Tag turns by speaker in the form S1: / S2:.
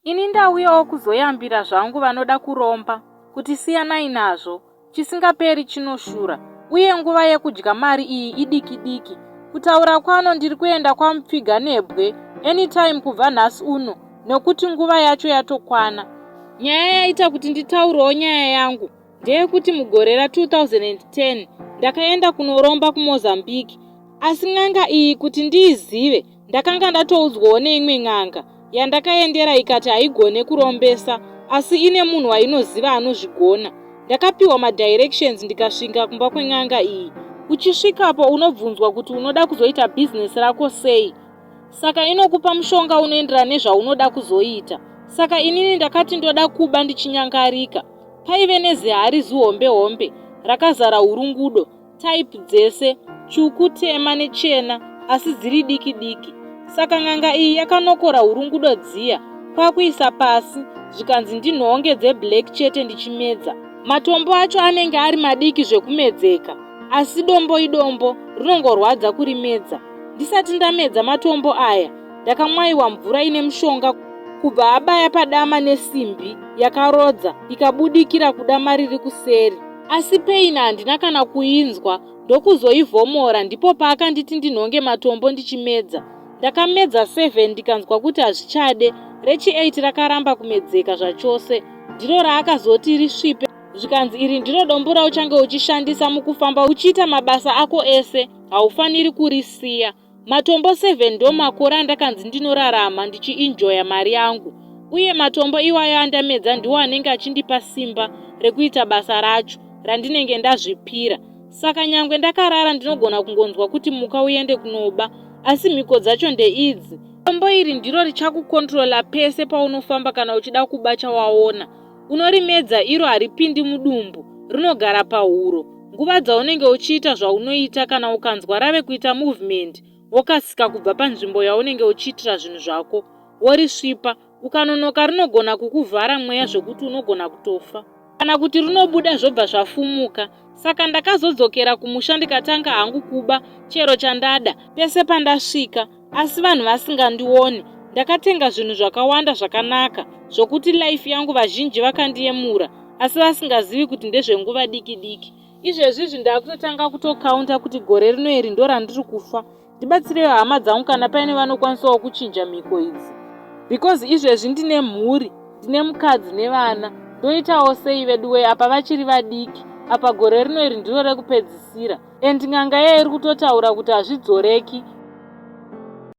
S1: Ini ndauyawo kuzoyambira zvangu vanoda kuromba kuti siyanai nazvo, chisingaperi chinoshura uye nguva yekudya mari iyi idiki diki. Kutaura kwano ndiri kuenda kwamupfiga nebwe anytime kubva nhasi uno nekuti nguva yacho yatokwana. Nyaya yaita kuti nditaurewo nyaya yangu ndeyekuti mugore ra 2010 ndakaenda kunoromba kuMozambique asi n'anga iyi kuti ndiizive ndakanga ndatoudzwawo neimwe n'anga yandakaendera ikati haigone kurombesa asi ine munhu wainoziva anozvigona. Ndakapiwa madirections ndikasvika kumba kwen'anga iyi. Uchisvikapo unobvunzwa kuti unoda kuzoita bhizinesi rako sei saka inokupa mushonga unoenderana nezvaunoda kuzoita. Saka inini ndakati ndoda kuba ndichinyangarika. Paive nezihari zihombe hombe rakazara hurungudo type dzese tsvuku tema nechena asi dziri diki diki saka n'anga iyi yakanokora hurungudo dziya kwakuisa pasi zvikanzi ndinhonge dzeblack chete ndichimedza matombo acho anenge ari madiki zvekumedzeka asi dombo idombo rinongorwadza kurimedza ndisati ndamedza matombo aya ndakamwayiwa mvura ine mushonga kubva abaya padama nesimbi yakarodza ikabudikira kudama riri kuseri asi pain handina kana kuinzwa ndokuzoivhomora ndipo paakanditi ndinhonge matombo ndichimedza ndakamedza 7 ndikanzwa kuti hazvichade rechi 8 rakaramba kumedzeka zvachose ndiro raakazoti risvipe zvikanzi iri ndiro dombo rauchange uchishandisa mukufamba uchiita mabasa ako ese haufaniri kurisiya Matombo 7 ndomakore andakanzi ndinorarama ndichienjoya mari yangu uye matombo iwayo andamedza ndiwo anenge achindipa simba rekuita basa racho randinenge ndazvipira. Saka nyangwe ndakarara ndinogona kungonzwa kuti muka uende kunoba asi mhiko dzacho ndeidzi. Dombo iri ndiro richakukontrola pese paunofamba kana uchida kuba chawaona. Unorimedza iro haripindi mudumbu, rinogara pahuro. Nguva dzaunenge uchiita zvaunoita kana ukanzwa rave kuita movement wokasika kubva panzvimbo yaunenge uchiitira zvinhu zvako worisvipa. Ukanonoka rinogona kukuvhara mweya zvekuti unogona kutofa. Kana kuti rinobuda zvobva zvafumuka. Saka ndakazodzokera kumusha ndikatanga hangu kuba chero chandada pese pandasvika asi vanhu vasingandioni. Ndakatenga zvinhu zvakawanda zvakanaka zvokuti life yangu vazhinji vakandiyemura asi vasingazivi kuti ndezvenguva diki diki. Izvezvi izvi ndakutotanga kutokaunta kuti gore rino iri ndorandiri kufa. Ndibatsirewo hama dzangu kana paine vanokwanisawo kuchinja mhiko idzi because izvezvi ndine mhuri ndine mukadzi nevana ndoitawo sei veduwee apa vachiri vadiki apa gore rino iri ndiro rekupedzisira and n'anga iya iri kutotaura kuti hazvidzoreki.